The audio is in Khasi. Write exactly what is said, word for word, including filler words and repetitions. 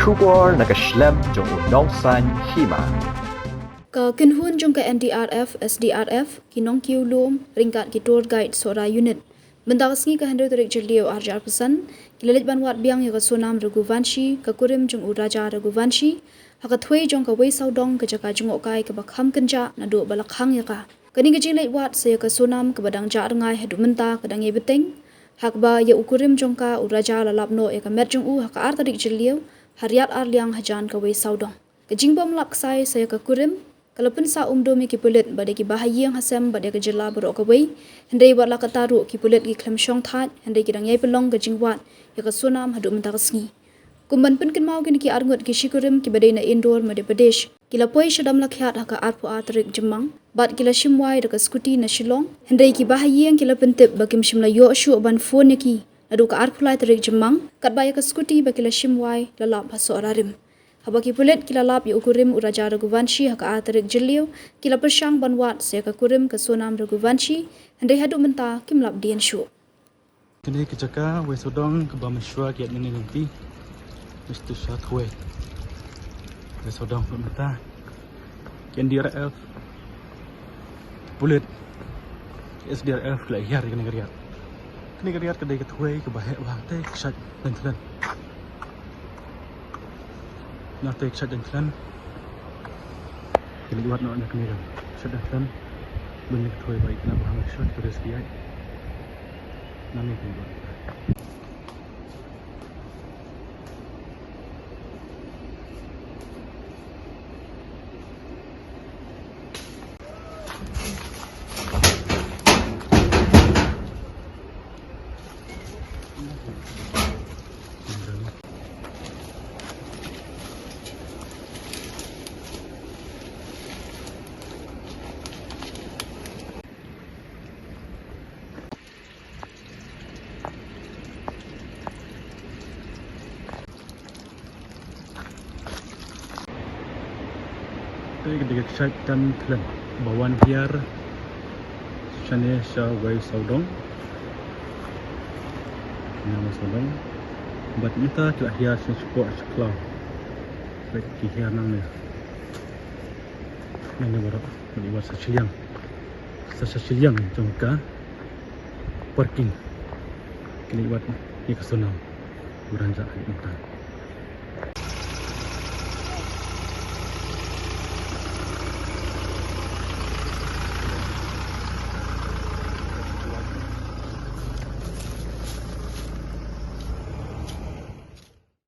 Khubor na ka shlem jong u nongsan hima. Ka kynhun jong ka N D R F, S D R F, ki nongkiew lum ryngkat ki tour guide Sohra Unit, mynta ka sngi ka hynriew tarik Jylliew arhajar arphew san, ki la leit ban wad biang ïa ka Sonam Raghuvanshi, ka kurim jong u Raja Raghuvanshi, ha ka thwei jong ka Wei Sawdong, ka jaka jngohkai kaba kham kynjah naduh ba la khang ïa ka. Kane ka jingleit wad sa ïa ka Sonam kaba dang jah rngai haduh mynta ka dang ïai bteng, ha kaba ïa u kurim jong ka u Raja la lap noh ïa ka met jong u ha ka ar tarik Jylliew, ha riat ar liang hajan ka Wei Sawdong. Ka jingbym lap ksai sa ïa ka kurim ka la pynsah umdum ïa ki pulit bad ïa ki bahaïing hasem bad ïa ka jylla baroh kawei, hynrei wat la katta ruh ki pulit ki khlem shong thait, hynrei ki dang ïai pynlong ka jingwad ïa ka Sonam haduh mynta ka sngi. Kum ban pynkynmaw, kine ki arngut ki shikurim kiba dei na Indore, Madhya Pradesh, ki la poi sha Damlakhiat ha ka arphew ar tarik Jymmang bad ki la shim wai da ka scooty na Shillong, hynrei ki bahaïing ki la pyntip ba kim shym la ïoh shuh ban phone ïa ki naduh ka arphew lai tarik Jymmang, katba ïa ka scooty ba ki la shim wai la lap ha Sohra Rim. Haba ki pulit ki la lap ïa u kurim u Raja Raghuvanshi ha ka ar tarik Jylliew, ki la pyrshang ban wad sa ïa ka kurim ka Sonam Raghuvanshi, hynrei haduh mynta kim lap dien shuh. Kane ka jaka Wei Sawdong kaba mynshuwa ki ïaid nangne lynti. Mr. Shatwei. Wei Sawdong, haduh mynta ki N D R F, pulit, S D R F ki la hiar ïa kane ka riat. Kane ka riat ka dei ka thwei kaba heh bha, te ka shait dang thlen. Nangta ka shait dang thlen. Ki leit wad noh na kane ka shait dang thlen. Bun na ka thwei ba ïa kane ba hangta shait ka riat ki ïaid. Nangne ki leit wad. Te ka dei ka kshaid dang thlen ba wan hiar shane sha Wei Sawdong. Shane Wei Sawdong. Bad mynta ki la hiar shane shapoh sha khlaw. Bad ki hiar nangne. Nangne baroh, ki leit wad sa shiliang. Sa, sa shiliang jong ka parking. Ki leit wad ïa ka Sonam. Buran ja mynta.